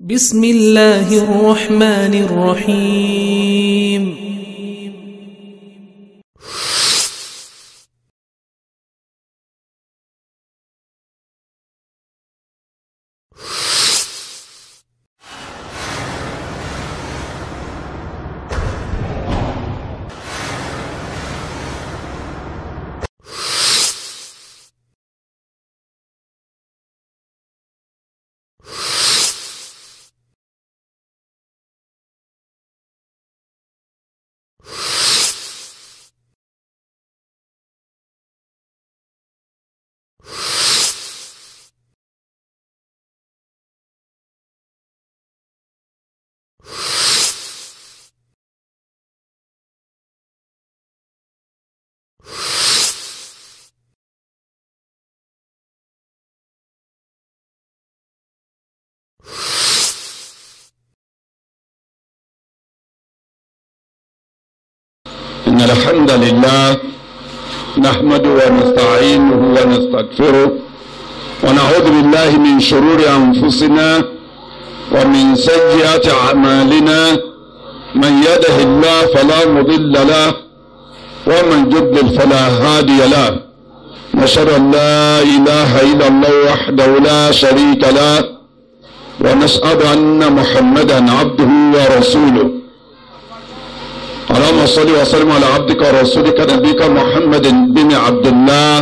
بسم الله الرحمن الرحيم. إن الحمد لله نحمده ونستعينه ونستغفره ونعوذ بالله من شرور أنفسنا ومن سيئات أعمالنا، من يهده الله فلا مضل له ومن يضلل فلا هادي له، نشهد أن لا إله إلا الله وحده لا شريك له، ونشهد أن محمدا عبده ورسوله. اللهم صل وسلم على عبدك ورسولك نبيك محمد بن عبد الله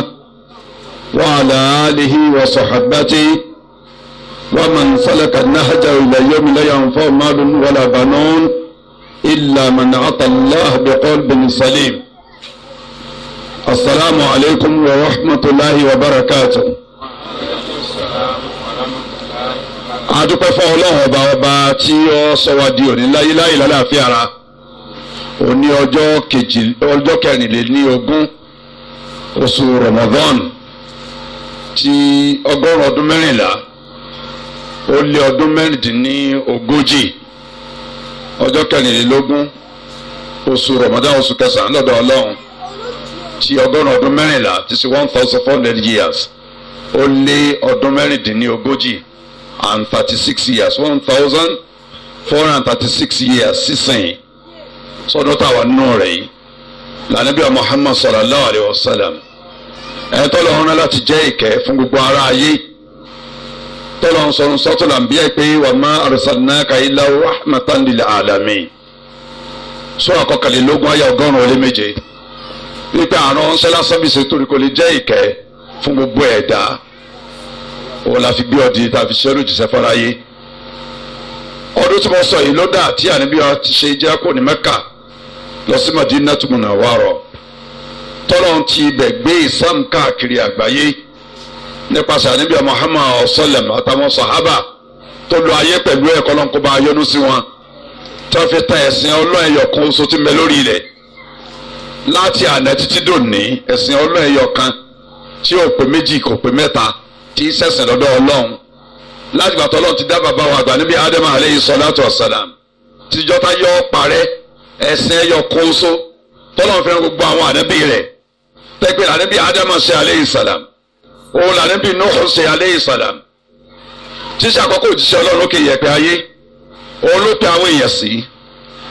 وعلى آله وصحبته ومن سلك النهج إلى يوم لا ينفع مال ولا بنون إلا من أتى الله بقلب سليم. السلام عليكم ورحمة الله وبركاته. A dúpẹ́ fún Ọlọ́run ọba ọba tí ó sọ wá di òní láyé láyé lálàáfíà ara. Òní ọjọ́ 24 oṣù Ramadan ti 114 ó lé 36 ọjọ́ 24 oṣù Ramadan oṣù kẹsàn-án lọ́dọ̀ Ọlọ́run ti 114 ti ṣe 1400 years ó lé 36 and 36 years 1436 years sísìn sọdún táwa nínú rẹ̀ yìí lànàbí Muhammad sallallahu alayhi wa sallam ẹ tọ́lọ̀ ń rán láti jẹ́ ìkẹ́ fún gbogbo ara ayé, tọ́lọ̀ ń sọ̀rọ̀ sọ́tò làǹbíyà pé wa ma arsalnaka illa rahmatan lil alamin. Sọ àkọkànlélógún ayé 107 wípé àrùn ọ̀nsẹ́ lásán bí ṣe torí kò lè jẹ́ ìkẹ́ fún gbogbo ẹ̀dá, òun la fi gbé ọdí tá a fi ṣe olùjíṣẹ́ fáráyé. Ọdún tí mo sọ yìí ló dà tí ànábì ti ṣe jẹ́ kó ní Mẹ́kà lọ sí Madinatu Munawwara, tọ́lọ́n ti ibẹ̀ gbé Islam káàkiri àgbáyé nípasẹ̀ ànábì Muhammad sallam àtàwọn sàhábà tó lọ ayé pẹ̀lú ẹ̀kọ́ lọ́n kó bá yọ́nú sí wọn, tó fi tan ẹ̀sìn Ọlọ́run ẹyọ kan oṣù tí ń bẹ lórí ilẹ̀ láti àná títí dòní. Ẹ̀sìn Ọlọ́run ẹyọ kan tí ò pé méjì kò pé mẹ́ta tí í ṣẹ̀sìn lọ́dọ̀ Ọlọ́run láti gbà tọ́lọ́run ti dá bàbá wa àgbà níbi Ádámù alayhi salatu wassalam tíjọ́ tá yọ parẹ́. Ẹ̀sìn ẹyọ kan oṣù tọ́lọ́run fẹ́ràn gbogbo àwọn ànábì rẹ̀, tẹ́gbẹ́ ànábì Ádámù ṣe alayhi salam, òun lànábì Nuhu ṣe alayhi salam, tíṣe àkọ́kọ́ òjíṣẹ́ Ọlọ́run lókè yẹ̀pẹ̀ ayé, òun ló pe àwọn èèyàn sí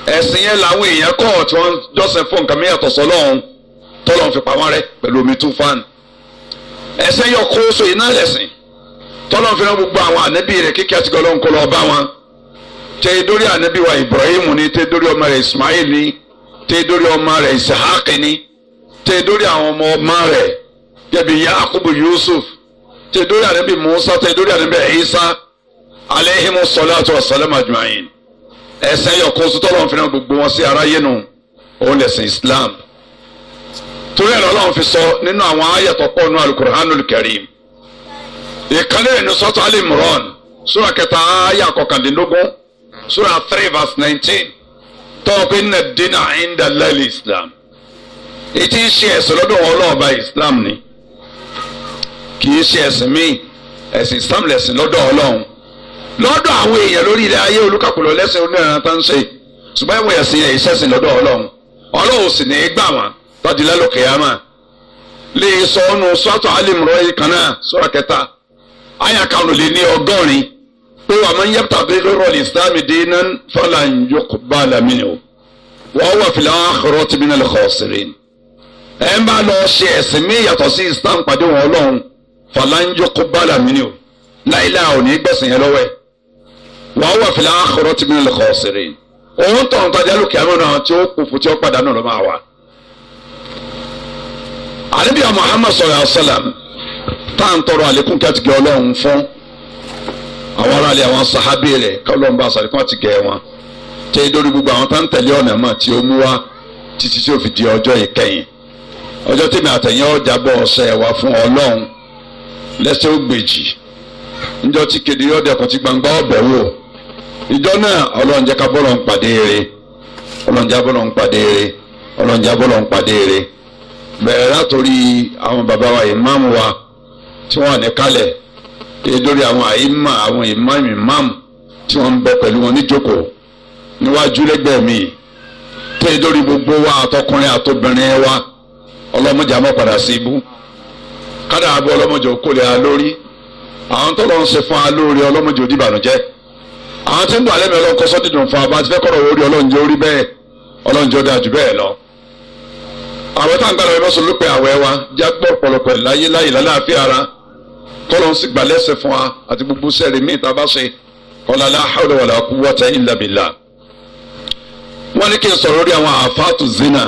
ẹ̀sìn yẹn. Làwọn èèyàn kọ́ tí wọ́n jọ́sìn fún nǹkan mìíràn sọ́lọ́run tọ́lọ́run fi pa wọ́n rẹ́ pẹ̀lú omi túfán. Ẹ̀sìn ẹyọ kan oṣù iná lẹ̀sìn tọ́lọ́run fẹ́ràn gbogbo àwọn ànábì rẹ̀ kíkẹ́ àti Ọlọ́run kó lọ bá wọn, tẹ dórí ànábì wa Ibrahim ni, tẹ dórí ọmọ rẹ̀ Ismail ni, tẹ dórí ọmọ rẹ̀ Isahaq ni, tẹ dórí àwọn ọmọ ọmọ rẹ̀ gẹbi Yakubu Yusuf, tẹ dórí ànábì Musa, tẹ dórí ànábì Isa alayhimu salatu wa salam ajma'in. Ẹ̀sìn ẹyọ kan oṣù tọ́lọ́run fẹ́ràn gbogbo wọn sí aráyé nu, òun lẹ̀sìn Islam. Torí ẹ̀rọ Ọlọ́run fi sọ nínú àwọn ayàtọ̀ pọ̀ nínú Al-Qur'anul Karim, ìkànnì rẹ̀ ní sọ́tọ̀ Al-Imran sura 3 ayà 19 sura 3 verse 19 tọ́wọ́ pé inna ad-dina 'inda Allahi Islam. Ètí ń ṣe ẹ̀sìn lọ́dọ̀ wọn Ọlọ́run bá Islam ni, kì í ṣe ẹ̀sìn míì, ẹ̀sìn Islam lẹ̀sìn lọ́dọ̀ Ọlọ́run. Lọ́dọ̀ àwọn èèyàn lórí ilẹ̀ ayé olúkàkùlọ̀ lẹ́sìn onírànà tó ń ṣe, ṣùgbọ́n ẹ̀wọ̀n ẹ̀sìn yẹn ìṣẹ̀sìn lọ́dọ̀ Ọlọ́run. Ọlọ́run sì ní í gbà wọ́n tọ́jú lálùkìyámà. Lè sọ ọ́nù sọ́tọ̀ Al-Imran yìí kan náà sura 3 àyà 185 Pé wà man yabtaghi ghayra al-islami dinan falan yuqbala minhu wa huwa fil akhirati minal khasirin. Ẹ ń bá lọ ṣe ẹ̀sìn mí yàtọ̀ sí Islam pàdé wọn Ọlọ́run falan yuqbala minhu láìláà ò ní gbẹ̀sìn yẹn lọ́wọ́ ẹ̀ wa huwa fil akhirati minal khasirin. Òun tọ̀ ń tajà lókè àmọ́ náà tí ó kù fún tí ó pàdánù ló máa wà. Ànábì Muhammad sallallahu alaihi wasallam tá à ń tọrọ àlékún kẹ́tìgẹ́ Ọlọ́run fún àwọn aráàlú àwọn sàhábì rẹ̀ kọ́lọ́n bá sàlékún àtìgẹ́ wọn tẹ́ dórí gbogbo àwọn tá ń tẹ̀lé ọ̀nà mọ́ tí ó mú wá títí tí ó fi di ọjọ́ ìkẹyìn. Ọjọ́ tèmi àtẹ̀yìn ọjà bọ̀ ọ̀sẹ̀ wa fún Ọlọ́run lẹ́sẹ̀ ògbèjì níjọ́ tí kéde ọ̀dẹ̀kùn ti gbangba ọ̀bẹ̀ wò. Ìjọ náà Ọlọ́run jẹ́ ká bọ́lọ̀ ń pàdé eré, Ọlọ́run jẹ́ bọ́lọ̀ ń pàdé eré, Ọlọ́run jẹ́ bọ́lọ̀ ń pàdé eré. Bẹ̀rẹ̀ látòrí àwọn bàbá wa ìmáàmù wa tí wọ́n wà ní kalẹ̀ dórí àwọn àìmà àwọn ìmáàmù ìmáàmù tí wọ́n ń bẹ pẹ̀lú wọn níjókòó níwájú lẹ́gbẹ̀ẹ́ mi tẹ́ dórí gbogbo wa àtọkùnrin àtobìnrin wa ọlọ́mọdé àmọ́ padà sí ibú kádà abọ́ ọlọ́mọdé òkòlè alórí àwọn tó lọ ń ṣe fún alórí ọlọ́mọdé òdìbànújẹ́ àwọn tí ń bọ̀ alẹ́ mi ọlọ́run kọ́sọ́ dídùn fún abá ti fẹ́ kọ́rọ̀ orí ọlọ́run jẹ́ orí bẹ́ẹ̀ ọlọ́run jẹ́ ó dáa jù bẹ́ẹ̀ lọ. Àwọn tá à ń gbàdọ̀ ẹ mọ́sọ̀ lópin àwẹ̀ wa jẹ́ pọ̀ ọ̀pọ̀lọpọ̀ láyé láyé lálàáfíà ara kọ́lọ́n sì gbà lẹ́sẹ̀ fún wa àti gbogbo sẹ́ẹ̀rì míì tá a bá ṣe kọ́lá la hawla wala quwwata illa billah. Wọ́n ní kí n sọ̀rọ̀ lórí àwọn àfáàtù zina,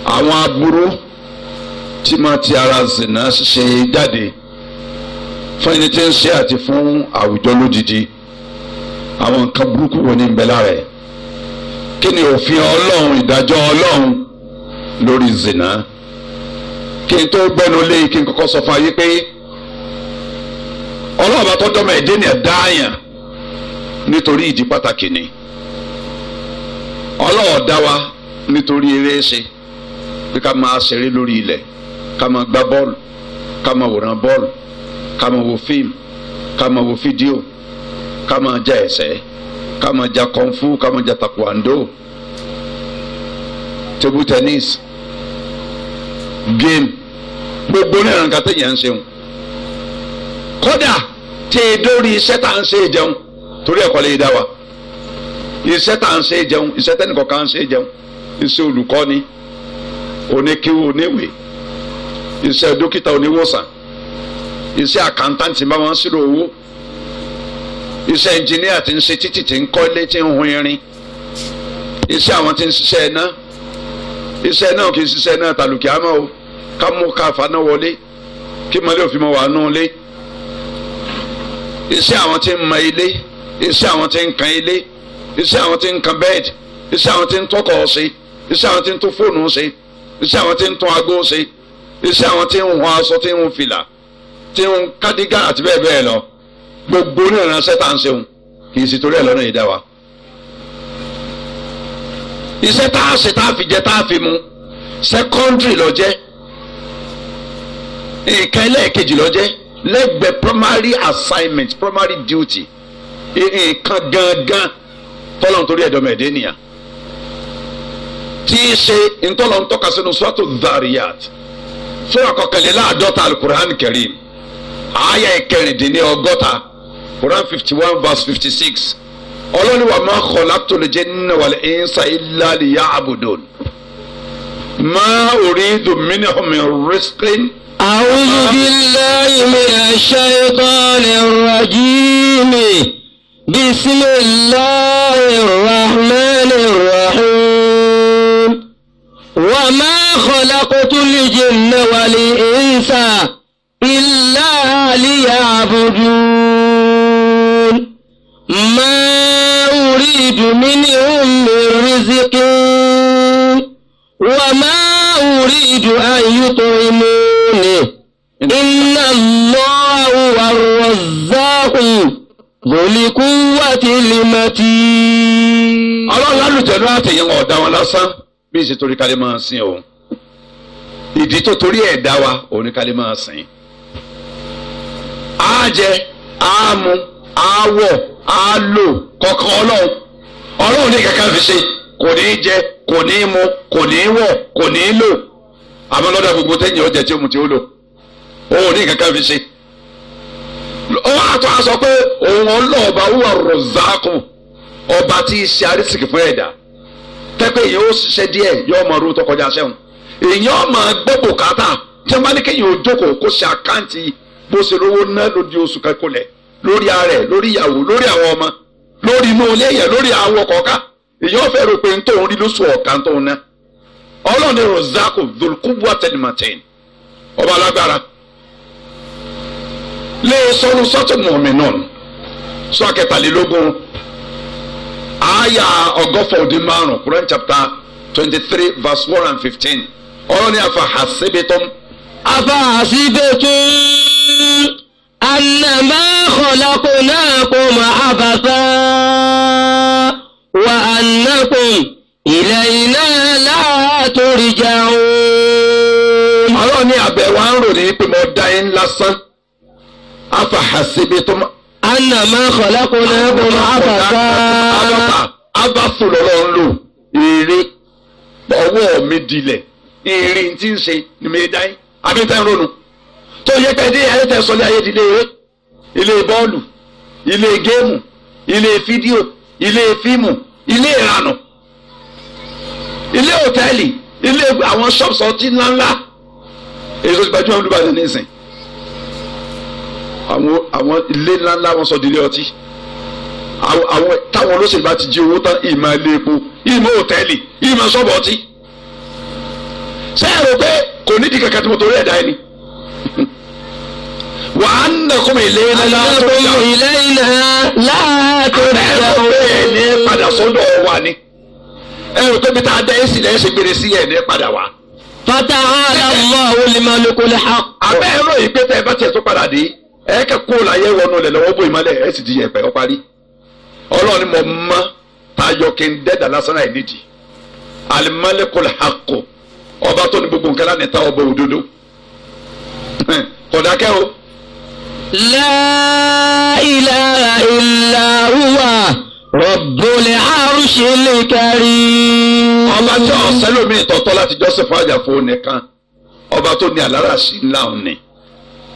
àwọn aburú tí máa ti ara zina ṣe jáde fún ẹni tí ń ṣe àti fún àwùjọ lódìdí. Àwọn nǹkan burúkú wo ni ń bẹ lára ẹ̀? Kí ni òfin Ọlọ́run, ìdájọ́ Ọlọ́run lórí zina? Kí n tó gbẹnu lé kí n kọ́kọ́ sọ fún ayé pé Ọlọ́run bá tó dọ́mọ ẹ̀dẹ́ ni ẹ̀dá àyàn nítorí ìdí pàtàkì ni. Ọlọ́run dá wa nítorí eré ṣe, pé ká máa ṣeré lórí ilẹ̀, ká máa gbá bọ́ọ̀lù, ká máa wòran bọ́ọ̀lù, ká máa wo fíìmù, ká máa wo fídíò, ká máa ja ẹsẹ̀, ká máa ja kọnfú, ká máa ja taekwondo, table tennis, game, gbogbo ní ìrànká téèyàn ń ṣeun. Kódà tí e dórí iṣẹ́ tá à ń ṣe jẹun torí ẹ̀kọ́ lè dá wa. Iṣẹ́ tá à ń ṣe jẹun, iṣẹ́ tẹ́nìkọ̀ọ̀kan ń ṣe jẹun, iṣẹ́ olùkọ́ni, oníkíwò, oníwèé, iṣẹ́ dókítà, oníwòsàn, iṣẹ́ àkántáǹtì bá wọn ṣírò owó, iṣẹ́ ẹnjìníà tí ń ṣe títì, tí ń kọ́lé, tí ń hun irin, iṣẹ́ àwọn tí ń ṣiṣẹ́ iná, iṣẹ́ náà kì í ṣiṣẹ́ iná tàlùkì àmọ́ o, ká mú ká faná wọlé kí mọ́lẹ́ òfin mọ́ wà nù lé, iṣẹ́ àwọn tí ń mọ ilé, iṣẹ́ àwọn tí ń kan ilé, iṣẹ́ àwọn tí ń kan bẹ́ẹ̀dì, iṣẹ́ àwọn tí ń tọkọ̀ ṣe, iṣẹ́ àwọn tí ń tún fóònù ṣe, iṣẹ́ àwọn tí ń tún aago ṣe, iṣẹ́ àwọn tí ń hun aṣọ, tí ń hun fìlà, tí ń hun kádígà àti bẹ́ẹ̀ bẹ́ẹ̀ lọ. Gbogbo ní ìránṣẹ́ tá à ń ṣeun kì í sì torí ẹ̀ lọ́nà ìdá wa. Iṣẹ́ tá a ṣe tá a fi jẹ tá a fi mu secondary ló jẹ́, nǹkan ẹlẹ́ẹ̀kejì ló jẹ́ lẹ́gbẹ̀ẹ́ primary assignment, primary duty, nǹkan gangan tọ́lọ́n torí ẹ̀dọ́mọ̀ ẹ̀dẹ́ nìyà tí í ṣe ntọ́lọ́n tọ́ka sínú suratu Dhariyat fún àkọkànléláàdọ́ta alukur'an karim àyà 196, Quran 51 verse 56. Ọlọ́ni wa ma khalaqtul jinna wal insa illa liya'budun ma uridu minhum min rizqin. أعوذ بالله من الشيطان الرجيم بسم الله الرحمن الرحيم وما خلقت الجن والإنس إلا ليعبدون ما أريد منهم من رزق وما أريد أن يطعمون إن الله هو الرزاق ذو القوة المتين. Ọlọ́run lálùjẹ̀lú àtẹ̀yìn ọ̀dà wọn lásán bí ìṣe torí kálí máa sìn o. Ìdí tó torí ẹ̀ dá wa òun ni kálí máa sìn. Á jẹ, á mu, á wọ̀, á lò kọ̀ọ̀kan Ọlọ́run. Ọlọ́run ní kankan fi ṣe, kò ní jẹ, kò ní mu, kò ní wọ̀, kò ní lò. Àmọ́ lọ́dọ̀ gbogbo tẹ́yìn ọjà tí ó mu tí ó lò, òun ní kankan fi ṣe. Ó wá tó a sọ pé òun ọlọ́ọ̀bá wúwa rọ̀zákù ọba tí í ṣe arísìkì fún ẹ̀dá. Tẹ́pẹ́ èèyàn ó ṣiṣẹ́ díẹ̀ yóò mọ orú tó kọjá sẹ́wọ̀n. Èèyàn máa gbọ́ bùkátà tí wọ́n bá ní kéèyàn ó jókòó kó ṣe àkáǹtì bó ṣe lówó ná lódi oṣù kẹkọlẹ̀ lórí ara ẹ̀ lórí ìyàwó lórí àwọn ọmọ lórí inú ilé yẹn lórí àwọn kọ̀ọ̀ká. Èèyàn fẹ́ rò pé ń tóun rí lóṣù ọ̀kan tóun ná. Ọlọ́run ní rọ̀zákù dhul-quwwati tẹlimatin ọba alágbára. Lè sọnù sọ́tò Mu'minun sọ kẹtàlélógún àyà 165 Quran chapter 23 verse 115. Ọlọ́run ní afa hasibitum. Afa hasibitum annama khalaqnakum abatha wa annakum ilayna la turja'un. Ọlọ́run ní àbẹ̀wò à ń rò ní pé mo dá yín lásán. Afa hasibitum. Annama khalaqnakum abatha. Abathu lọ́lọ́run lò èrè ọwọ́ mi dilẹ̀ èrè tí ń ṣe ni mi dá yín. Àbí tẹ́ ń ronú. Tó yẹ pé dé ayé tẹ́ sọlé ayé dilé eré ilé bọ́ọ̀lù ilé géèmù ilé fídíò ilé fíìmù ilé ìranù ilé hòtẹ́ẹ̀lì ilé àwọn ṣọ́ọ̀ṣì ọtí ńláńlá èyí tó ti gbajúmọ̀ olùbàdàn nísìn àwọn ilé ńláńlá wọn sọ di ilé ọtí àwọn táwọn olóṣèlú bá ti jí owó tán ìmọ̀ ilé epo ìmọ̀ hòtẹ́ẹ̀lì ìmọ̀ ṣọ́ọ̀bù ọtí. Ṣé ẹ rò pé kò nídìí kankan tí mo torí ẹ̀dá ẹni? Wa annakum ilayna la turja'un. Ẹ ní padà sọ́dọ̀ wa ni. Ẹ rò pé bí tá a dá ẹ sì lẹ́yìn ṣe gbére sí ẹ̀ ní padà wá. Fata'ala Allahu al-malikul haqq. Abẹ́ ẹ̀rọ yìí pé tẹ́ ẹ bá tiẹ̀ tó padà dé ẹ kẹ́ kó láyé wọnú lẹ̀ lọ́wọ́ bó ìmọ̀lẹ̀ ẹ sì di yẹ̀pẹ̀ ọ parí. Ọlọ́run ni mo mọ́ tayọ kí n dẹ́dà lásán láì nídìí. Al-malikul haqq ọba tó ní gbogbo nǹkan lánàá ta ọba òdodo. Kọ̀dákẹ́ o. La ilaha illa huwa Rabbul arshil karim. Ọba tí ọ̀sẹ́ lómi ìtọ́tọ́ láti jọ́sìn fún àjàfo nìkan ọba tó ní àláràṣí ńlá òun ni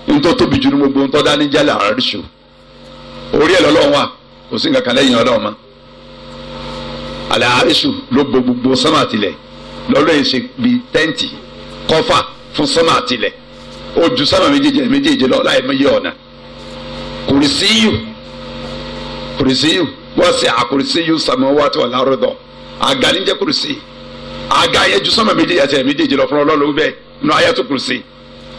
nítorí tóbi jù ní gbogbo ń tọ́ dání jẹ́lẹ̀ àríṣù orí ẹ̀ lọ́lọ́run wà kò sí nǹkan kan lẹ́yìn ọlọ́run mọ́. Àláràṣù ló bo gbogbo sánmà tilẹ̀ lọ́lọ́ yìí ṣe bí tẹ́ǹtì kọ́fà fún sánmà tilẹ̀ ó ju sánmà méjèèjì lọ láì mọ iye ọ̀nà. Kùrìsíyù kùrìsíyù wọ́n ṣe àkùrìsíyù samawati wal arda àga ní jẹ́ kùrìsí àga yẹn ju sánmà méjèèjì àti méjèèjì lọ fún ọlọ́run bẹ́ẹ̀ nínú ayatu kùrìsí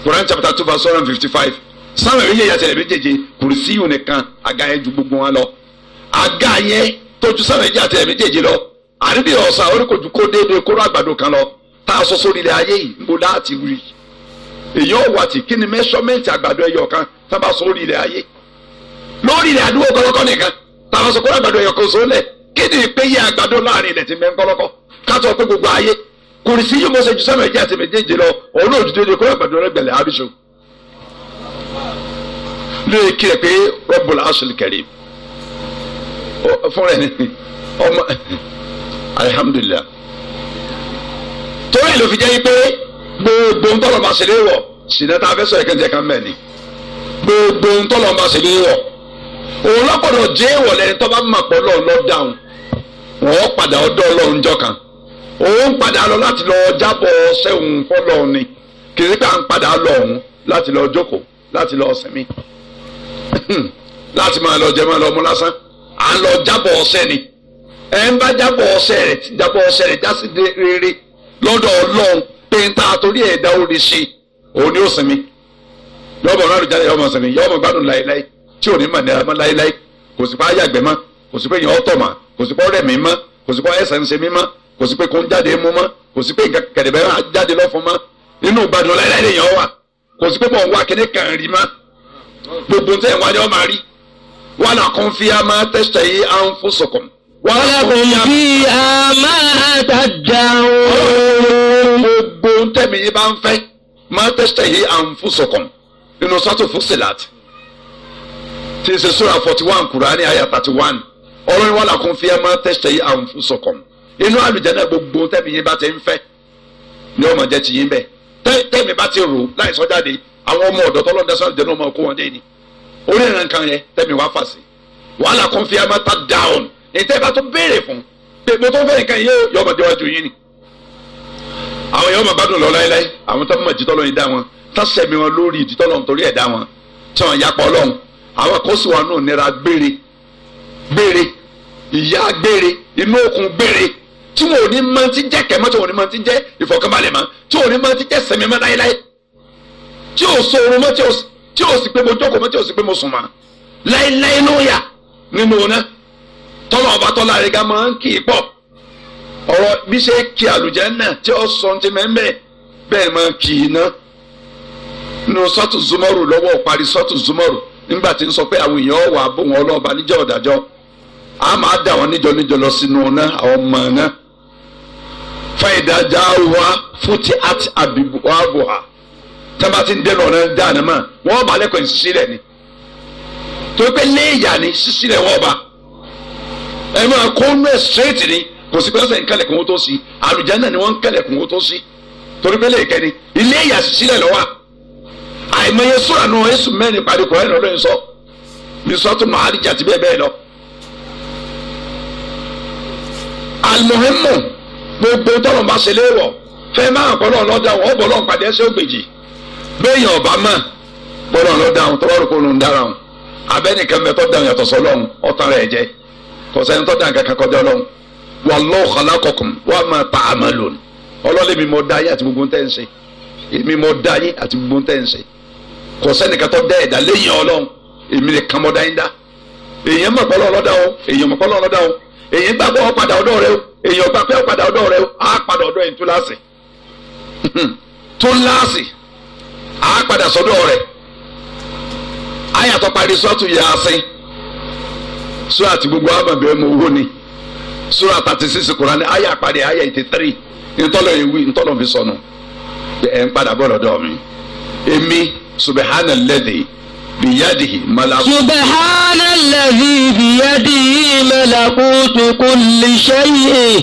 Quran chapter 2 verse 155 sánmà méjèèjì àti méjèèjì kùrìsíyù nìkan àga yẹn ju gbogbo wọn lọ àga yẹn tó ju sánmà méjèèjì àti méjèèjì lọ àríbí ọ̀sán oríkojú kó déédéé kóró àgbàdo kan lọ tá a sọ sórí ilẹ̀ ayé yìí ń bo láti rí èyí ò wà tí kí ni mẹ́sọ́mẹ́ǹtì àgbàdo ẹyọ kan tá a bá sọ orí ilẹ̀ ayé lórí ilẹ̀ àdúgbò kọ́lọ́kọ́ nìkan tá a bá sọ kóró àgbàdo ẹyọ kan sólẹ̀ kí ni ìpéye àgbàdo láàrin ilẹ̀ tí mẹ́ ń kọ́lọ́kọ́ ká sọ pé gbogbo ayé kùrìsí yìí mo ṣe ju sẹ́mẹ̀jì àti méjèèjì lọ òun náà déédéé kóró àgbàdo ẹgbẹ̀lẹ̀ àríṣọ. Lóye kí ẹ pé Rabbul Arshil Karim fún rẹ ní ọmọ alihamdulilah torí ló fi jẹ́ pé gbogbo ntọ́lọ̀ bá ṣe léwọ̀ ṣìnà tá a fẹ́ sọ ẹ̀kẹ́ ní ẹ̀ka mẹ́ni gbogbo ntọ́lọ̀ bá ṣe léwọ̀ òun lọ́gbọ̀dọ̀ jẹ́ èèwọ̀ lẹ́ni tó bá mọ̀ pọ̀ lọ́ọ̀ lọ́ dáhùn wọ́n padà ọ̀dọ̀ ọlọ́run jọ kan òun padà lọ láti lọ jábọ̀ sẹ́hùn fọlọ́run ni kì í pé à ń padà lọ òun láti lọ jókòó láti lọ sinmi láti máa lọ jẹ máa lọ mú lásán à ń lọ jábọ̀ ọ̀sẹ̀ ni ẹ ń bá jábọ̀ ọ̀sẹ̀ rẹ̀ jábọ̀ ọ̀sẹ̀ rẹ̀ jásí rere lọ́dọ̀ ọlọ́run pé ń ta torí ẹ̀dá orí ṣe òun ni ó sinmi yọmọ náà ló jáde yọmọ sinmi yọmọ gbádùn láéláé tí ò ní mọ̀ nira mọ́ láéláé kò sí pé ayàgbẹ́ mọ́ kò sí pé yàn ọ́tọ̀ mọ́ kò sí pé ọ̀rẹ́ mi mọ́ kò sí pé ẹsẹ̀ ń ṣe mí mọ́ kò sí pé kò ń jáde mú mọ́ kò sí pé nǹkan kẹ̀dẹ̀bẹ̀ jáde lọ́fun mọ́ inú gbádùn láéláé lèèyàn wà kò sí pé mọ̀ ń wá kíní kan rí mọ́ gbogbo tẹ̀ wá ni wọ́n máa rí wàhálà kan fi àmà tẹ̀sẹ̀ yìí à ń fún sọ̀kọ̀m. wàhálà kan fi àmà tàdáwó. Gbogbo tẹ̀mí yìí bá ń fẹ́ máa tẹ̀sẹ̀ yìí à ń fún sọ̀kọ̀m nínú sọ́tò Fussilat tí ń ṣe sura 41 Kùránì àyà 31 ọlọ́run wàhálà kan fi àmà tẹ̀sẹ̀ yìí à ń fún sọ̀kọ̀m inú àlùjánnà gbogbo tẹ̀mí yìí bá ti ń fẹ́ ni ọmọ jẹ́ ti yín bẹ́ẹ̀ tẹ̀mí bá ti rò láì sọ jáde àwọn ọmọ ọ̀dọ́ tọ́lọ́dẹ́sán àlùjánnà ọmọ kó wọn dé ni Orí ìran kan yẹn tẹ́mi wá fà sí. Wàhálà kún fi àmọ́ ta down. Ìtẹ́ bá tó béèrè fún. Pé mo tó fẹ́ nǹkan yìí yọ ọmọdé wájú yín ni. Àwọn èèyàn máa gbádùn lọ láéláé. Àwọn tó mọ̀ ìdítọ́ lọ́yìn dá wọn. Tá sẹ̀mí wọn lórí ìdítọ́ lọ́hùn torí ẹ̀ dá wọn. Tí wọ́n yapọ̀ lọ́hùn. Àwọn kan sì wà nù nira gbére. Gbére. Ìyà gbére. Inú òkun gbére. Tí wọn ò ní máa ti jẹ́ kẹ́mọ́, tí wọn ò ní máa ti jẹ́ ìfọ̀kànbalẹ̀ mọ́, tí wọn ò ní máa ti jẹ́ sẹ̀mí mọ́ láéláé. Tí ò sọ̀rọ̀ mọ́, tí ò sì pé mo jókòó mọ́, tí ò sì pé mo sùn mọ́. Láéláé ló yà nínú náà. Tọ́lá ọba tọ́lá rẹ̀ ga máa ń kì í pọ̀. Ọ̀rọ̀ bí ṣe kí àlùjánnà tí ó sọ ti mẹ́mẹ́ bẹ́ẹ̀ máa kì í ná. Nínú sọ́ọ̀tù Zumaru lọ́wọ́ parí sọ́ọ̀tù Zumaru nígbà tí ń sọ pé àwọn èèyàn wà bó wọn ọlọ́ọ̀ba níjọ́ ọ̀dàjọ́. A máa dà wọ́n níjọ níjọ lọ sínú ọ̀nà àwọn ọmọ náà. Fàyídájà wa fúti àti àbíwábùhà. Tí wọ́n bá ti ń dẹnu ọ̀nà dáná mọ́, wọ́n bá lẹ́kọ̀ọ́ ìṣílẹ̀ ni. Torí pé léèyà ni ṣíṣílẹ̀ wọ́n bá. Ẹ máa kó nú ẹ̀ straight ni, kò sí pé ọ̀sẹ̀ ń kẹlẹ̀kùn ó tó sí. Àlùjánnà ni wọ́n ń kẹlẹ̀kùn ó tó sí. Torí pé léèkẹ́ ni, ilé ìyà ṣíṣílẹ̀ lọ́wọ́. Àìmọye sùrà nù Èṣù mẹ́rin parí kùránì lọ́dọ̀ yìí sọ. Ní sọ́tún Màálíjà àti bẹ́ẹ̀ bẹ́ẹ̀ lọ. Almuhimmu gbogbo tọ́lọ̀ bá ṣe léwọ̀ fẹ́ máa kọ́ lọ́ọ̀ lọ́dà wọn ọ̀bọ̀ lọ́ọ̀ pàdé ẹsẹ̀ ògbèjì béèyàn ọba mọ̀ bọ́lọ̀ lọ́dà wọn tọ́wọ́ rò ń dára wọn abẹ́nìkan bẹ tọ́ dáhùn yàtọ̀ sọ́lọ́hún ọ̀tàn rẹ̀ jẹ́ kò sẹ́ni tọ́ dáhùn kankan kọjá ọlọ́hún wallahu khalaqakum wa ma ta'malun ọlọ́lẹ̀ mi mọ̀ dá yín àti gbogbo tẹ́ ń ṣe èmi mọ̀ dá yín àti gbogbo tẹ́ ń ṣe kò sẹ́nìkan tọ́ dá ẹ̀dá lẹ́yìn ọlọ́hún èmi nìkan mọ̀ dá yín dá èèyàn mọ̀ pọ́lọ́ ọlọ́dà o èèyàn mọ̀ pọ́lọ́ ọlọ́dà o èyí gbàgbọ́ ọ padà ọ̀dọ̀ rẹ o èyí ọgbà pé ọ padà ọ̀dọ̀ rẹ o á padà ọ̀dọ̀ ẹ̀ túláàsì túláàsì á padà sọ́dọ̀ rẹ ayàtọ̀ parí sọ́ọ̀tù Yásìn sura àti gbogbo àmọ̀bẹ̀ mọ owó ni sura 36 Kùránì ayà parí ayà 83 ntọ́lọ̀ ewì ntọ́lọ̀ fi sọnù ẹ̀ ń padà bọ̀ lọ́dọ̀ mi èmi subhana alladhi biyadihi malakutu. Subhana alladhi biyadihi malakutu kulli shay'in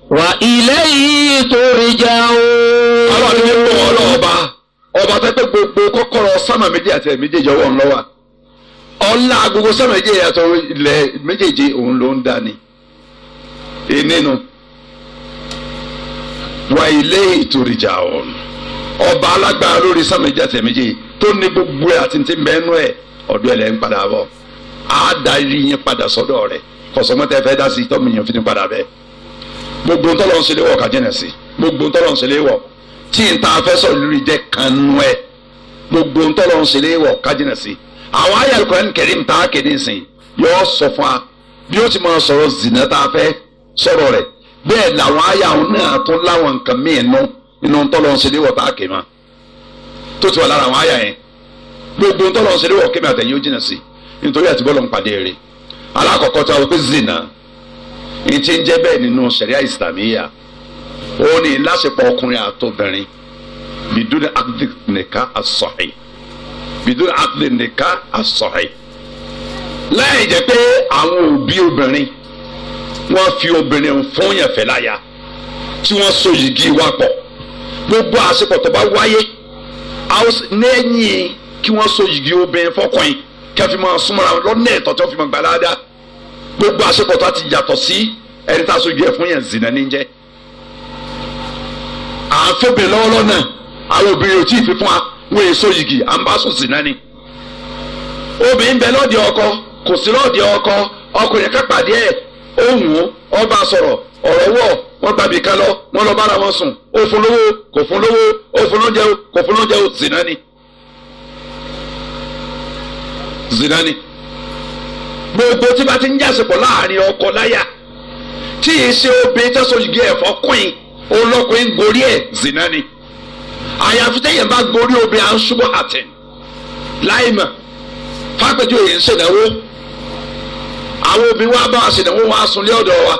wa ilayhi turja'un. Ọlọ́run ní kó ọlọ́ọ̀ba ọba tó pé gbogbo kọ́kọ́rọ́ sámà méjì àti méjèèjì ọwọ́ ńlọ́wà ọlá gbogbo sámà méjèèjì àti ilẹ̀ méjèèjì òun ló ń dání ìnínú wa ilayhi turja'un ọba alágbára lórí sámà méjì àti méjèèjì tó ní gbogbo ẹ àti ti mẹ́nu ẹ̀ ọ̀dọ̀ ẹ̀ lẹ́ ń padà bọ̀ á darí yín padà sọ́dọ̀ rẹ̀ kọ̀sọ́mọ́tẹ́ fẹ́ dá sí tọ́mù yẹn fi ní padà bẹ́ẹ̀ gbogbo ntọ́lọ́ ń ṣe léwọ̀ ká jìnà sí gbogbo ntọ́lọ́ ń ṣe léwọ̀ tí n ta fẹ́ sọ̀rọ̀ lórí jẹ́ kanú ẹ̀ gbogbo ntọ́lọ́ ń ṣe léwọ̀ ká jìnà sí àwọn àyá Al-Qur'an Karim tá a kéde sìn yóò sọ fún wa bí ó ti máa sọ̀rọ̀ zìnà tá a fẹ́ sọ̀rọ̀ rẹ̀ bẹ́ẹ̀ làwọn àyà náà tún láwọn nǹkan míì nú inú ntọ́lọ́ ń ṣe léwọ̀ tá a ké ma tó ti wà lára àwọn àyà yẹn gbogbo ntọ́lọ́ ń ṣe léwọ̀ kémi àtẹ̀yìn ó jìnà sí nítorí àti bọ́ọ̀lù ń pàdé rẹ̀ alákọ̀ọ́kọ́ tí a wọ pé zìnà ìtí ń jẹ́ bẹ́ẹ̀ nínú sẹ̀ríà ìsìlámíyà ó ní láṣepọ̀ ọkùnrin àtobìnrin bidúni aqdi nikah as-sahih bidúni aqdi nikah as-sahih láì jẹ́ pé àwọn òbí obìnrin wọ́n fi obìnrin fún yẹn fẹ́ láya tí wọ́n so yìgì wa pọ̀ gbogbo àṣepọ̀ tó bá wáyé lẹ́yìn kí wọ́n so yìgì obìnrin fọkùnrin kí wọ́n fi máa súnmọ́ra lọ́nà ẹ̀tọ́ tí wọ́n fi máa gbà ládàá gbogbo àṣepọ̀ tó ti yàtọ̀ sí ẹni tá a sojú ẹ̀ fún yẹn zina ní jẹ́ à ń fẹ́bẹ̀ lọ́wọ́lọ́wọ́ náà àwọn obìnrin ò tí ì fi fún wa wọ́n èso yìgì à ń bá sùn zina ni. Obìnrin bẹ lọ́ọ̀dì ọkọ kò sí lọ́ọ̀dì ọkọ ọkùnrin ká pàdé ẹ̀ ohùn ọba sọ̀rọ̀ ọ̀rọ̀ wọ̀ wọ́n gbàbí kan lọ wọ́n lọ bára wọn sùn ó fún lówó kò fún lówó ó fún lóúnjẹ kò fún lóúnjẹ zina ni. Zina ni gbogbo tí bá ti ń jásepọ̀ láàrin ọkọ láyà tí yìí ṣe obìnrin tó sọ̀yìgì ẹ̀fọ́ kùn olókùnrin gorí ẹ̀ zina ni àyàfi tẹ́yẹ̀ bá gorí obìnrin à ń ṣubú àtẹ̀ láìmọ̀ fápẹ́jọ yìí ń ṣènáwó àwọn obìnrin wa bá wa ṣènáwó wọn á sùn lé ọ̀dọ̀ wa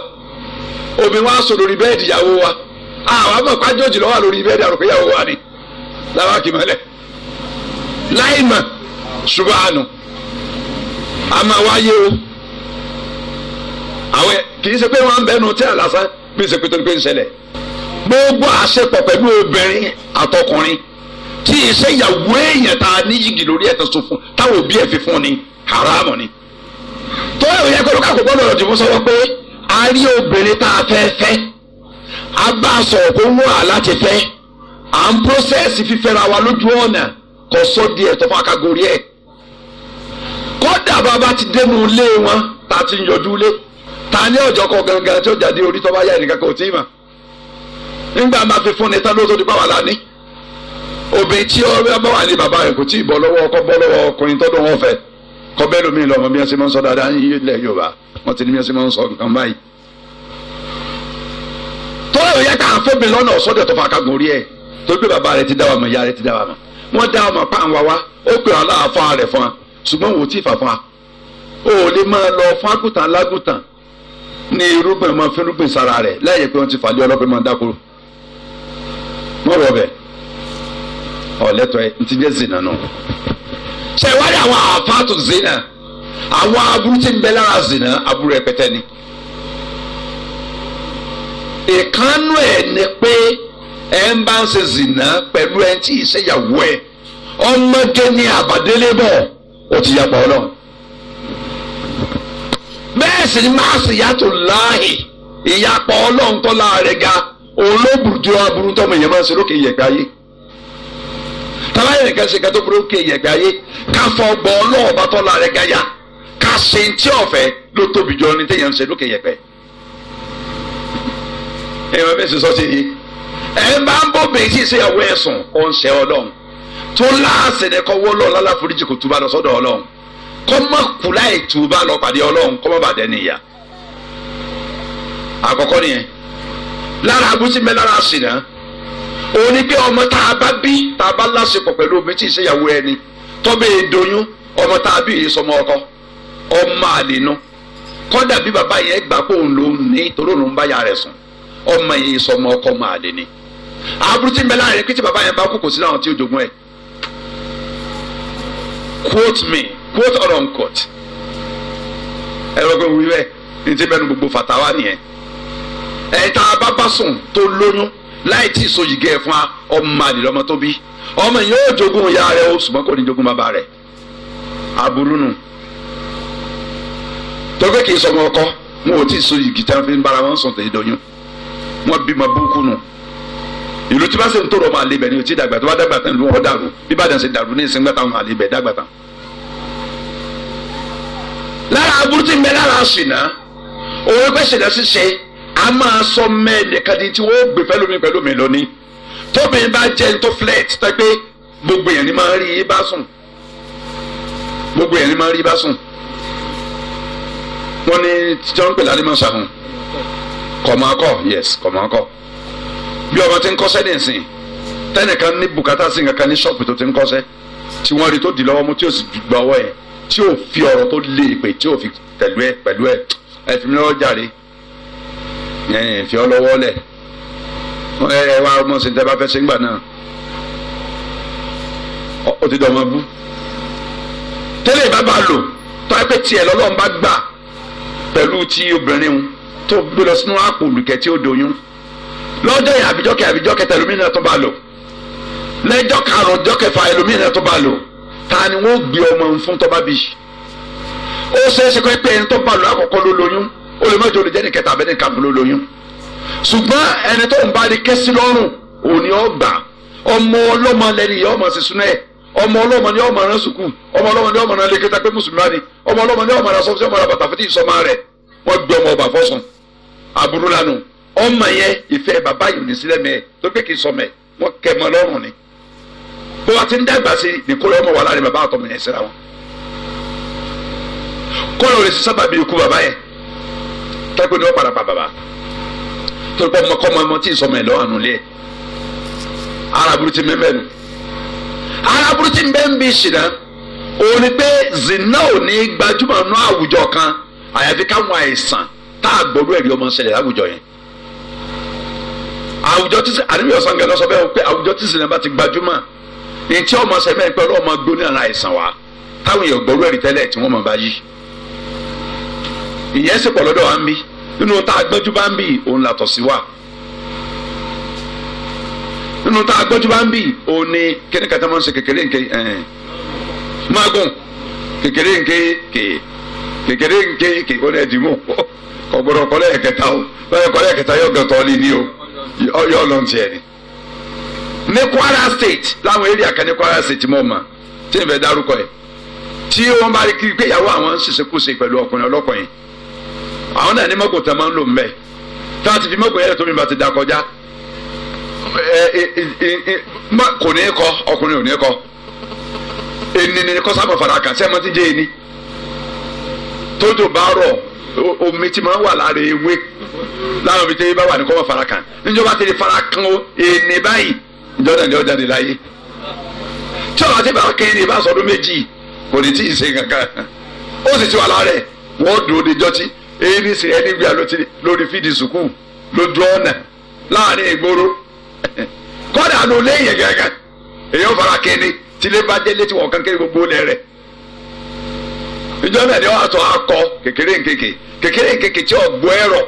obìnrin wa sùn lórí bẹ́ẹ̀dì ìyàwó wa àwọn àmọ̀ pàjọ́jì lọ́wọ́ lórí bẹ́ẹ̀dì àròkè ìyàwó wa ni làwọn kì í mọ́lẹ̀ láìmọ̀ ṣubú àánú a máa wáyé o àwọn kì í ṣe pé wọn ń bẹnu tí a lásán bí ṣe pé tó ní pé ń ṣẹlẹ̀ gbogbo àṣepọ̀ pẹ̀lú obìnrin àtọkùnrin tí iṣẹ́ ìyàwó èèyàn tá a ní yìgì lórí ẹ̀tọ́ sọ fún táwọn òbí ẹ̀ fi fún ni haramu ni. Tó yẹ kó lóka kò gbọ́dọ̀ dìbò sọ́wọ́ pé a rí obìnrin tá a fẹ́ fẹ́, a bá a sọ̀rọ̀ kó wúrà láti fẹ́, à ń prósẹ́sì fífẹ́ra wa lójú ọ̀nà kò sọ di ẹ̀tọ́ fún akagori ẹ̀. Kódà bàbá ti dénú ilé wọn tá a ti ń yọjú ilé, ta ní ọjọ́ kọ gangan tí ó jáde orí tó bá yá ẹnìkan kò tí ì mà. Nígbà máa fi fún ni tán lóòótọ́ di báwa la ní. Obìnrin tí ó bá wà ní bàbá rẹ̀ kò tí ì bọ́ lọ́wọ́ ọkọ bọ́ lọ́wọ́ ọkùnrin tọ́dún wọn fẹ́. Kọ́ bẹ́ẹ̀ lómi lọ́mọ bí wọ́n ṣe máa ń sọ dáadáa ní ilẹ̀ Yorùbá, wọ́n ti ní bí wọ́n ṣe máa ń sọ nǹkan báyìí. Tọ́lá yẹ ká fóbìnrin lọ́nà ọ̀sọ́dẹ̀ tó fa kagun orí ẹ̀ torí pé bàbá rẹ̀ ti dá wa mọ̀, ìyá rẹ̀ ti dá wa mọ̀, wọ́n dá wa mọ̀ pa àwọn wa, ó pè ọ́ láàfáà rẹ̀ fún wa, ṣùgbọ́n wò ó tí ì fà fún wa. O ò lè máa lọ fún àgùntàn lágùntàn ní irúgbìn ọmọ fúnrúgbìn sára rẹ̀ láyé pé wọ́n ti fàlẹ́ ọlọ́pẹ́ máa dákúrò. Wọ́n wọ̀ bẹ̀ ọ̀lẹ́tọ̀ ẹ̀ ti jẹ́ zina nù. Ṣé ìwádìí àwọn àfáàtò zina, àwọn aburú tí ń bẹ lára zina, aburú rẹpẹtẹ ni. Ìkànnù ẹ̀ ni pé ẹ ń bá ń ṣe zina pẹ̀lú ẹ tí ìṣèyàwó ẹ ọmọge ní àbádélé bọ̀ ó ti yapa Ọlọ́run. Bẹ́ẹ̀ sì ni máa sì yàtọ̀ láàyè ìyapa Ọlọ́run tó láàrẹ̀ ga òun ló burú aburú tọmọ èèyàn máa ń ṣe lókè ìyẹ̀pẹ̀ ayé. Tábàyẹ̀ nìkan ṣe ká tó burú lókè ìyẹ̀pẹ̀ ayé ká fọ ọgbọ́n Ọlọ́run bá tọ́ láàrẹ̀ ga ya ká ṣe ń tí ọ̀fẹ́ ló tóbi jọ ní téèyàn ń ṣe lókè ìyẹ̀pẹ̀. Ẹ máa bẹ́ẹ̀ ṣe sọ sí i ẹ bá ń bọ́ bẹ́ẹ̀ tí ìṣèyàwó ẹ̀sùn ó ń ṣe Ọlọ́run tó láàṣẹ ní kọ́ wọ́ lọ́ọ̀ lálàforíjì kò túbà lọ sọ́dọ̀ Ọlọ́run kọ́ mọ́ kú láì túbà lọ pàdé Ọlọ́run kọ́ mọ́ bàdẹ́ nìyà. Àkọ́kọ́ nìyẹn lára abúsí mẹ́ lára ṣìnà òun ni pé ọmọ tá a bá bí tá a bá láṣepọ̀ pẹ̀lú omi tí ìṣèyàwó ẹni tọ́bẹ̀ èdòyún ọmọ tá a bí yìí sọmọ ọkọ ọmọ àlè nu kọ́dà bí bàbá yẹn gbà pé òun lòún ní torí òun bá ya rẹ̀ sùn ọmọ yìí sọmọ ọkọ ọmọ àlè ni. Aburú tí ń bẹ láàrin pé tí bàbá yẹn bá kú kò sí láwọn tí ó jogún ẹ̀. Quote me, quote or unquote. Ẹ lọ pé wí bẹ́ẹ̀ ní ti bẹ́ẹ̀ nu gbogbo fàtàwá nìyẹn. Ẹ̀ tá a bá bá sùn tó lóyún láì tí ì so yìgẹ́ ẹ̀ fún wa ọmọ àlè lọ́mọ tó bí. Ọmọ yìí yóò jogún ìyá rẹ̀ ó ṣùgbọ́n kò ní jogún bàbá rẹ̀. Aburú nù. Torí pé kì í sọmọ ọkọ, wọn ò tí ì so yìgì tí wọn fi ń bára wọn sùn tẹ̀yìn dọ̀yún. Wọ́n bímọ búkú nù. Ìlú tí bá ṣe ń tọrọ ọmọ àlè ibẹ̀ ni ò tí dàgbà tó bá dàgbà tán ìlú wọn dàrú bí Ìbàdàn ṣe dàrú ní ìsìngbà táwọn àlè ibẹ̀ dàgbà tán. Lára aburú tí ń bẹ lára ṣìnà òun pẹ́ ṣìnà ṣíṣe a máa sọ mẹ́ẹ̀nìkan di tí wọ́n gbé pẹ̀lú mi pẹ̀lú mi lónìí tóbi bá jẹ́ ní tó flat tó pé gbogbo èèyàn ni máa ń rí i bá sùn gbogbo èèyàn ni máa ń rí i bá sùn wọ́n ní tí wọ́n ń pè lálẹ́ máa ṣàhùn kọ̀mọ́kọ̀ yes kọ̀mọ́kọ̀ bí ọmọ tí ń kọ́ṣẹ́ ní ìsìn tẹnìkan ní bùkátà sí nǹkan kan ní ṣọ́ọ̀pù tó ti ń kọ́ṣẹ́ tí wọ́n rí tó di lọ́wọ́ mú tí ò sì gba ọwọ́ yẹn tí ò fi ọ̀rọ̀ tó lé ìpè tí ò fi tẹ̀lú ẹ pẹ̀lú ẹ ẹ fi mi lọ́wọ́ jàre ẹ fi ọ lọ́wọ́ lẹ̀ ẹ wá ọmọ sí tẹ bá fẹ́ ṣe ńgbà náà ó ti dọ̀ ọmọ bú tẹ́lẹ̀ bá bá lò tó ẹ pé tiẹ̀ lọ́lọ́run bá gbà pẹ̀lú ti obìnrin tó gbé lọ sínú àpò olùkẹ́ tí ó doyún lọ́jọ́ yẹn àbíjọ́kẹ́ àbíjọ́kẹ́ tẹ ẹlòmíràn tó bá lò lẹ́jọ́ karùn-ún jọ́ kẹfà ẹlòmíràn tó bá lò ta ni wọ́n gbé ọmọ fún tó bá bí. Ó ṣeéṣe kọ́ pé ẹni tó bá lò àkọ́kọ́ ló lóyún ó lè mọ́jọ́ lè jẹ́ ní kẹta abẹ́ni kàmú ló lóyún ṣùgbọ́n ẹni tó ń bá rí kẹ́sí lọ́rùn òní ọgbà ọmọ ọlọ́mọ lẹ́ni ìyá ọmọ ṣe súná ẹ̀ ọmọ ọlọ́mọ ni ọmọ rán sùkú ọmọ ọlọ́mọ ni ọmọ rán lẹ́kẹ́ta pé mùsùlùmí ni ọmọ ọlọ́mọ ni ọmọ rán sọ́fíìsì ọmọ rán bàtà fún ìsọmọ rẹ̀ wọ́n gbé ọmọ ọba fọ́sùn aburú lánàá ọmọ yẹn ìfẹ́ bàbá yìí ní sílẹ̀ mẹ́ tó pé kì í sọmọ ẹ̀ wọ́n kẹ́ mọ́ lọ́rùn ni bó wa ti ń dàgbà sí ní kó lọ́mọ wà láàrin bàbá àtọmọ yẹn síra wọn kó lọ́ọ́ lè sábà bí ikú bàbá yẹn tẹ́gbẹ́ ni wọ́n padà pa bàbá tó pọ́ ọmọ kọ́ ọmọ tí ì sọmọ ẹ̀ lọ́wọ́ àánú lé ara burú ti mẹ́mẹ́ nu ara burú ti bẹ́ẹ̀ ń bí ṣìnà òun ni pé zina ò ní gbajúmọ̀ nú àwùjọ kan àyàfi káwọn àìsàn tá a gbọ́dọ̀ ẹ̀rí ọmọ ṣẹlẹ̀ láwùjọ yẹn àwùjọ tí àdébí ọ̀sán gẹ̀ lọ́sọ bẹ́ẹ̀ pé àwùjọ tí sinimá ti gbajúmọ̀ ní tí ọmọ sẹ́mi pẹ̀lú ọmọ gbóní ara àìsàn wa táwọn èèyàn gbọ́rú ẹ̀rí tẹ́lẹ̀ tí wọ́n mọ̀ bá yí. Ìyẹn sì pọ̀ lọ́dọ̀ wa ń bí nínú tá a gbọ́njú bá ń bí òun làtọ̀ sí wa nínú tá a gbọ́njú bá ń bí òun ni kíni kàtà máa ń ṣe kékeré nké magun Kékeré nké ké kékeré nké ké ó ní ẹ̀dínmù kọ̀gbọ́dọ̀ kọ́lẹ́ ẹ̀kẹta o lọ́yẹ̀ kọ́lẹ́ ẹ̀kẹta yóò gẹ̀tọ́ ní ní o yóò lọ́n tiẹ̀ ni. Ní Kwara State láwọn area kan ní Kwara State mọ̀ mà tí n fẹ́ dárúkọ ẹ̀ tí wọ́n bá rí kiri pé ìyàwó àwọn ń ṣiṣẹ́kùṣe pẹ̀lú ọkùnrin ọlọ́kùnrin àwọn náà ní mọ́kò tán máa ń lò ń bẹ̀ tá a ti fi mọ́kò yẹn tó mi bá ti da kọjá kò ní kọ ọkùnrin ò ní kọ ẹni ni kọ́ sábà fara kàn sẹ́ẹ̀ mọ́ ti jẹ́ ẹni tójò bá rọ̀ omi tí máa ń wà lára ewé lára omi tí ewé bá wà ní kọ́ máa fara kàn níjọba ti di fara kan o ẹni báyìí ìjọba náà ni ó jáde láyé tí ọ̀rọ̀ àti bàbá kẹ́hìn ní ìbá sọdún méjì kò ní tí ì ṣe kankan ó sì ti wà lára ẹ̀ wọ́n dùn ó de jọ́tí ẹni sì ẹni gbé lórí fídì sùkúù lójú ọ̀nà láàrin ìgboro kọ́dà ló léyìn gẹ́gẹ́ èyàn fara kẹ́ni tílé bá délé tí wọ́n kàn kéré gbogbo lẹ̀ rẹ̀ ìjọ náà ni wọ́n àtọ̀ akọ kékeré nkeke kékeré nkeke tí ọ̀gbọ́ ẹ̀rọ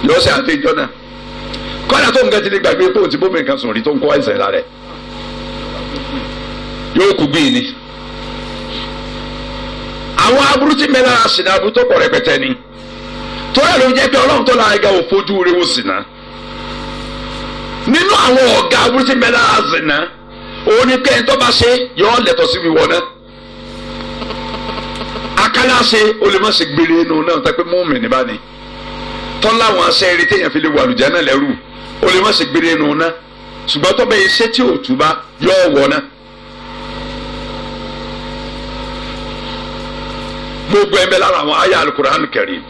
yóò ṣe àti ìjọ náà kọ́dà tó nǹkan ti lè gbàgbé pé òun ti bómi nǹkan sùn rí tó ń kó àìsàn lára ẹ̀ yóò kú gbìn ni. Àwọn aburú tí mẹ́lára sìnà aburú tó pọ̀ rẹpẹtẹ ni tó yẹ ló ń jẹ́ pé Ọlọ́run tó lára ga òfojú rẹ̀ wò sìnà nínú àwọn ọ̀gá aburú tí mẹ́lára sìnà òun ni pé ẹni tó bá ṣe yọ ọ́ lẹ̀tọ̀ sí wíwọ náà akálá ṣe ó lè má ṣe gbére inú náà tá pé mú mi ní báni tọ́lá àwọn aṣẹ eré téèyàn fi lè wà lùjẹ́ náà lẹ́rù ó lè má ṣe gbére inú náà ṣùgbọ́n tó bẹ́ẹ̀ ṣe tí ò túbá yọ ọ̀ wọ̀ náà. Gbogbo ẹ̀ ń bẹ lára àwọn àyá Al-Qur'an Karim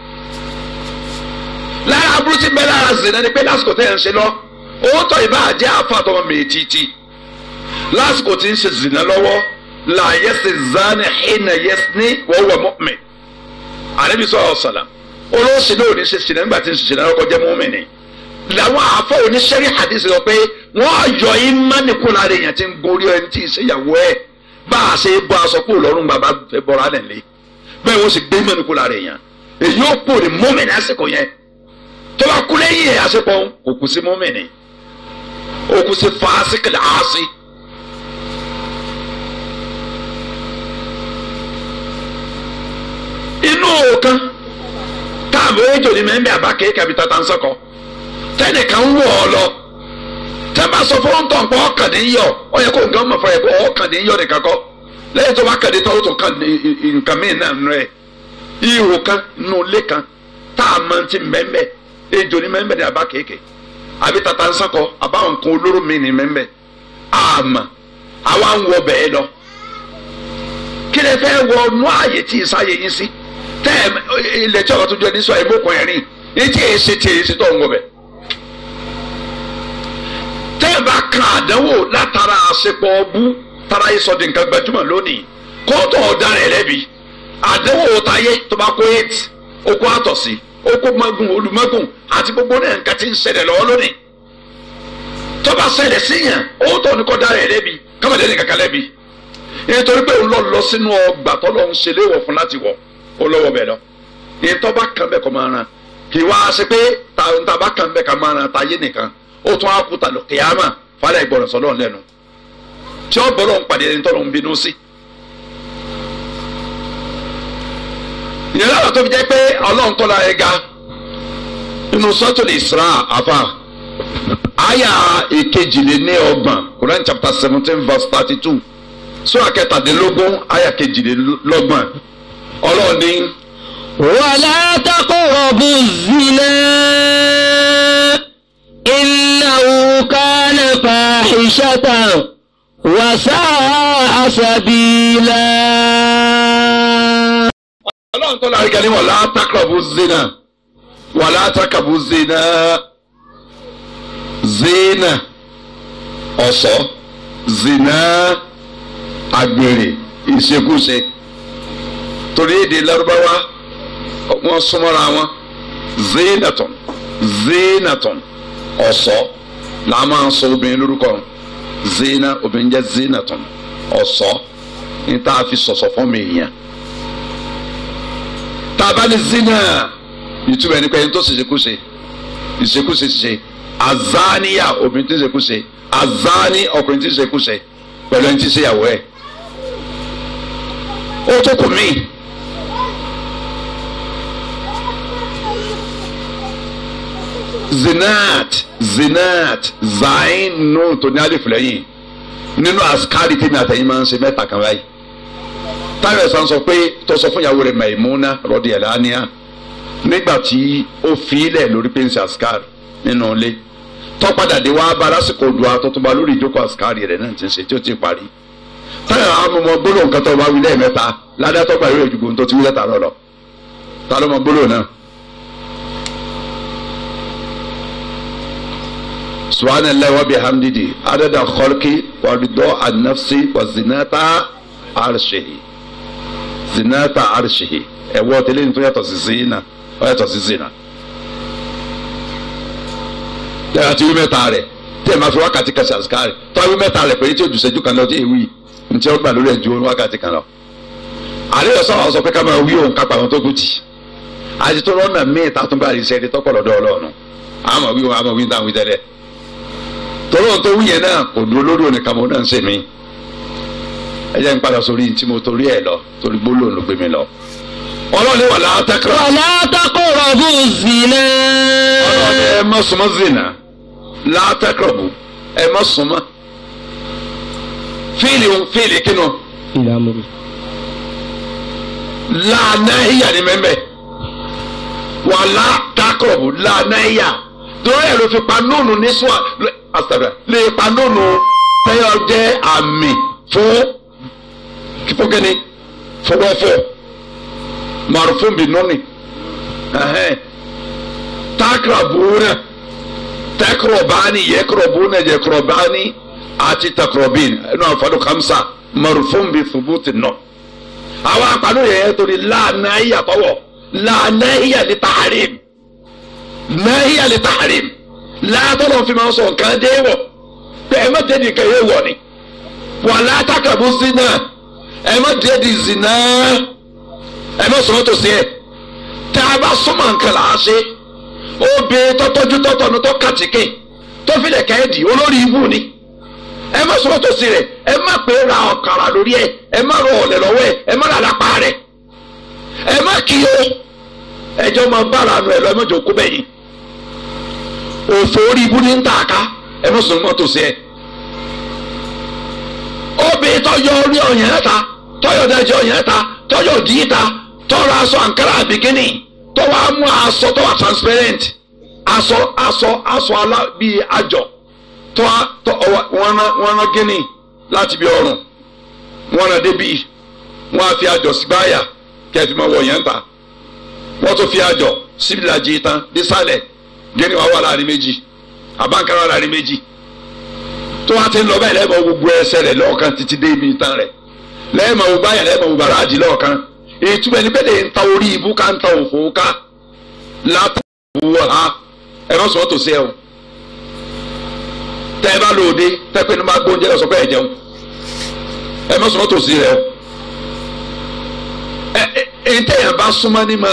lára aburú tí ń bẹ lára zina ni pé lásìkò tẹ́ ẹ̀ ń ṣe lọ owó tọ́ ìbá jẹ́ àfa àtọmọ mèétìtì lásìkò tí ń ṣe zina lọ́wọ́ la yẹsẹ̀ zani hina yẹsni wa huwa mu'min Ànábì sallallahu alaihi wasallam olóòsì náà ò ní ṣe zina nígbà tí ń ṣe zina lọ́kọ́ jẹ́ mu'mini làwọn àfọ oníṣẹ́rí hadith sọ pé wọ́n yọ ìmánì kó lára èèyàn tí ń gorí ẹni tí ì ṣèyàwó ẹ̀ bá a ṣe bọ́ aṣọ kúrò lọ́rùn bàbá fẹ́ bọ́ra lẹ̀ lé bẹ́ẹ̀ wọ́n sì gbé mẹ́nu kó lára èèyàn èyí ó pò ní mọ́mìnì àsìkò yẹn tó bá kú lẹ́yìn ẹ̀ àsìkò kò kú sí mọ́mìnì ó kú sí fásikìlì àásì. Inú òkan káàbọ̀ ejò ní mẹ́ńbẹ́ àbá kéèké àbí tata ń sọ́kọ tẹ́nìkan ń wọ̀ ọ́ lọ tẹ́ bá sọ fún tọ̀ pé ọkàn ní yọ ọ yẹ kó nǹkan mọ̀ fún ẹ pé ọkàn ní yọ nìkan kọ́ lẹ́yìn tó bá kàdé tó tó kàn nǹkan míì náà nù ẹ ihò kan nù lé kan tá a máa ti mẹ́mẹ́ ejò ní mẹ́mẹ́ ní abá kéèké àbí tata ń sàkọ àbáwọn nǹkan olóró míì ní mẹ́mẹ́ àmà àwa ń wọ bẹ́ẹ̀ lọ kí lè fẹ́ wọ nú ààyè tí ìsáyè yín sí tẹ́ ẹ ilẹ̀ tí ọ̀rọ̀ tó jẹ́ ní sọ ẹ̀mọ́kùn ẹ̀rín etí èsì tí èsì tó ń wọ bẹ̀ tẹ́ ẹ bá kan àdánwò látara àṣepọ̀ ọbú tara yìí sọ di nǹkan gbajúmọ̀ lónìí kóòtù ọ̀daràn ẹlẹ́bi àdéhùn táyé tó bá kó eight okó àtọ̀sí okó magun olùmọ́gùn àti gbogbo náà nǹkan tí ń ṣẹlẹ̀ lọ́wọ́ lónìí tó bá ṣẹlẹ̀ síyàn òótọ́ ni kò dára ẹlẹ́bi kámẹ́lẹ́ ní kankan lẹ́bi nítorí pé òun lọ lọ sínú ọgbà tó lọ ń ṣe léwọ̀ fún láti wọ̀ ó lọ́wọ́ bẹ̀ lọ ní tó bá kàn bẹ́ẹ̀ kọ́ máa ran kì í wá ṣe pé tá bá kàn bẹ́ẹ̀ ká máa ran táyé nìkan ó tún á kú tàlọ́ kìámà falẹ̀ ìgbọ̀ràn sọ́lọ́ lẹ́nu tí ó bọ́lọ̀ ń pàdé ẹni tọ́lọ̀ ń bínú sí. Ìyẹn lára tó fi jẹ́ pé Ọlọ́run tọ́la ẹ̀ ga nínú Suratul Isra àfa àyà 32 Quran chapter 17 verse 32 sura 23 àyà 32 Ọlọ́run ní. Wala taqrabu zina innahu kana fahishatan wasa'a sabila. Ọlọ́run tó lárí gani wala taqrabu zina wala taqrabu zina zina ọ̀sọ́ zina àgbèrè ìṣekúṣe torí èdè Lárúbáwá wọ́n súnmọ́ra wọn zinatun zinatun ọ̀sọ́ làá máa ń sọ obìnrin lórúkọ zina obìnrin jẹ́ zinatun ọ̀ṣọ́ ní tá a fi sọ̀sọ̀ fún mi yẹn tá a bá ní zina ìtumọ̀ ẹni pé ẹni tó ṣèṣekúṣe ìṣekúṣe ṣe azaniya obìnrin tí ń ṣekúṣe azani ọkùnrin tí ń ṣekúṣe pẹ̀lú ẹni tí ń ṣèyàwó ẹ̀. Ó tó kù mí. Zinat zinat zain nù tó ní alif lẹ́yìn nínú asikari tèmi àtẹ̀yìn máa ń ṣe mẹ́ta kan báyìí. Táyọ̀ ẹ̀sán sọ pé tó sọ fún ìyàwó rẹ̀ Maimuna rọ́dí ẹ̀lánìá nígbà tí ó fi ilẹ̀ lórí pé ń ṣe asikari nínú ilé tó padà dé wá bá lásìkò dùn àtọ́túnba lórí ìjókòó asikari rẹ̀ náà ti ń ṣe tí ó ti parí. Táyọ̀ àwọn ọmọ gbólóhùn kan tó wá wí lẹ́ẹ̀mẹ́ta ládàá tó gbà yóò ju tó ti wí lẹ́tà lọ. Ta ló mọ gbólóhùn náà? Subhanallahi wa bihamdihi adada khalqi wa ridọ an-nafsi wa zinata arshihi zinata arshihi. Ẹ̀wọ́ tẹ́lẹ̀ ní tó yàtọ̀ sí zina ó yàtọ̀ sí zina. Tẹ́lẹ̀ àti wí mẹ́ta rẹ̀ tẹ́lẹ̀ máa fi wákàtí kan ṣàṣkárì tó wí mẹ́ta rẹ̀ pé tí ojú ṣẹ́jú kan lọ tí èwì ntí ó gbà lórí ẹ̀jú wákàtí kan lọ. Àlẹ́ sọ̀rọ̀ sọ pé ká máa wí òun kápá àwọn tó kù tì. Àti tó lọ́nà míì tá a tún bá rí iṣẹ́ tọ́pọ̀ lọ́dọ̀ Ọlọ́run. Àmọ̀ wí wọn àmọ̀ wí táwọn wí tẹ́lẹ̀. Tọ́lọ́ tó wí yẹn náà kò dúró lórí òní kàmọ́ náà ń ṣe mí. Ẹ jẹ́ n padà sórí tí mo torí ẹ̀ lọ torí gbólóhùn ló gbé mi lọ. Ọlọ́run wà látàkùrọ̀. Wà látàkùrọ̀ zina. Ọlọ́run ẹ má súnmọ́ zina látàkùrọ̀ ẹ má súnmọ́. Fíìlì fíìlì kínú. Ìlàmúrù. Lànà ìyà ni mẹ́mẹ́. Wà látàkùrọ̀ lànà ìyà. Torí ẹ̀ ló fi pa nóònù ní sùn àtàrà lè pa nóònù tẹ́yọ̀ jẹ́ àmì fún kíkọ́kẹ́ni fọwọ́fọ́ marufun bi nọ́ọ̀nì takrabuna takrobani yẹkrobuna yẹkrobani àti takrobin ẹnu àfọdù kamsa marufun bi thubuti nọ. Àwọn àpàlù yẹn torí lànà tọwọ lànà li tahrim náyà li tahrim látọ̀lọ́ fi máa ń sọ nǹkan dé wọ̀ pé ẹ má dé nìkan yé wọ̀ ni wà látàkàbù zina ẹ má dé di zina ẹ má sọ̀rọ̀ tó sí ẹ tá a bá súnmọ́ nǹkan là á ṣe obìnrin tọ́tọ́jú tọ́tọ́nu tó kàtìkì tó filẹ̀ kẹ́ẹ̀dì olórí ibù ni ẹ má sọ̀rọ̀ tó sí rẹ̀ ẹ má pé ra ọ̀kàrà lórí ẹ ẹ má rọ ọ̀lẹ̀ lọ́wọ́ ẹ ẹ má rà lápá rẹ̀ ẹ má kí o ẹjọ́ máa bára nu ẹ lọ ẹ má jọ kó bẹ́yìn òfò orí ibú ní ń tà ká ẹ má sọ̀rọ̀ tó sí ẹ. Obìnrin tọ́jọ́ orí ọ̀yàn ta tọ́yọ̀ dájọ́ ọ̀yàn ta tọ́yọ̀ dì í ta tọ́ra aṣọ àǹkárá àbíkínì tó wàá mú aṣọ tó wà transparent aṣọ aṣọ aṣọ alá bíi àjọ tó wọ́n rán gíní láti bí ọrùn wọ́n rán débi wọ́n á fi àjọ sígbáyà kẹfì máa wọ̀ yẹn ta wọ́n tó fi àjọ síbìlàjì tán dísàlẹ̀ gíní wà wà láàrin méjì àbáǹkárá láàrin méjì tó wá ti ń lọ báyìí lẹ́ẹ̀mọ́ gbogbo ẹsẹ̀ rẹ̀ lọ́ọ̀kan títí dé ibi ìtàn rẹ̀ lẹ́ẹ̀mọ́ gbogbo àyà lẹ́ẹ̀mọ́ gbogbo aráàjì lọ́ọ̀kan ìtumọ̀ ẹni bẹ́ẹ̀ ń ta orí ibú ká ń ta òfò ká látàwọ̀ ha ẹ má sọ tó sí ẹ o tẹ́ ẹ bá lòde tẹ́ pé ní bá gbóúnjẹ lọ sọ pé ẹ jẹun ẹ má sọ tó sí rẹ o ẹ ẹ ẹ tẹ́yàn bá súnmọ́ ní ma.